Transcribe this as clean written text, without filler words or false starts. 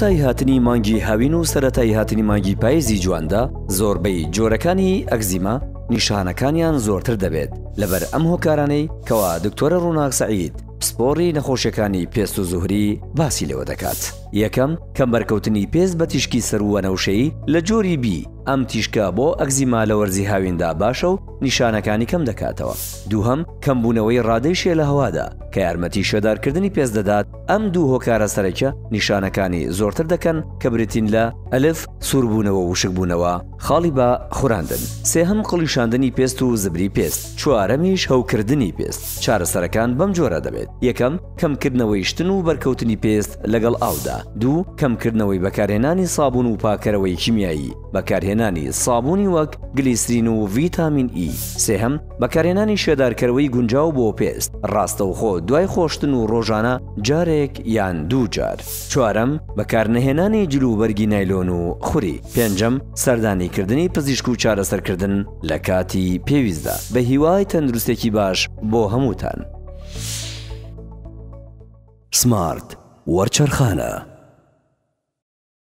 کۆتایی هاتنی مانگی هاوین و سەرەتای هاتنی مانگی پایزی جواندا زۆربەی جۆرەکانی ئەکزیما نیشانەکانیان زۆرتر دەبێت لەبەر ئەم هۆکارانەی کەوا دکتۆرە ڕووناک سەعید پسپۆڕی نەخۆشیەکانی پێست و زوهری باسی لێوە دەکات. یەکەم، کەم بەرکەوتنی پێست بە تیشکی سەروو وەنەوشەیی لە جۆری بی، ئەم تیشکە بۆ ئەکزیما لە وەرزی هاویندا باشە و نیشانەکانی کەم دەکاتەوە. دووهەم، کەمبوونەوەی ڕادەی شێ لە هەوادا، کە یارمەتی شێدارکردنی پێست دەدات، ئەم دوو هۆکارە سەرەکیە نیشانەکانی زۆرتر دەکەن کە بریتین لە، ئەلف، سووربوونەوە و وشکبوونەوە، خاڵی بە، خوراندن. سێهەم، قڵیشاندنی پێست و زبری پێست. چوارەمیش، هەوکردنی پێست. چارەسەرەکان بەم جۆرە دەبێت، یەکەم، کەمکردنەوەی شتن و بەرکەوتنی پێست لەگەڵ ئاودا. دوو، کەمکردنەوەی بەکارهێنانی سابوون و پاکەرەوەی کیمیایی، بەکارهێنانی سابوونی وەک گلیسرین و ڤیتامین ئی. سێهەم، بەکارهێنانی شێدارکەرەوەی گونجاو بۆ پێست، ڕاستەوخۆ دوای خۆشتن و ڕۆژانە جارێک یان دوو جار. چوارەم، بەکارنەهێنانی جلوبەرگی نایلۆن و خوری. پێنجەم، سەردانیکردنی پزیشک و چارەسەرکردن لە کاتی پێویستدا. بەهیوای تەندروستێکی باش بۆ هەمووتان. سمارت وەرچەرخانە.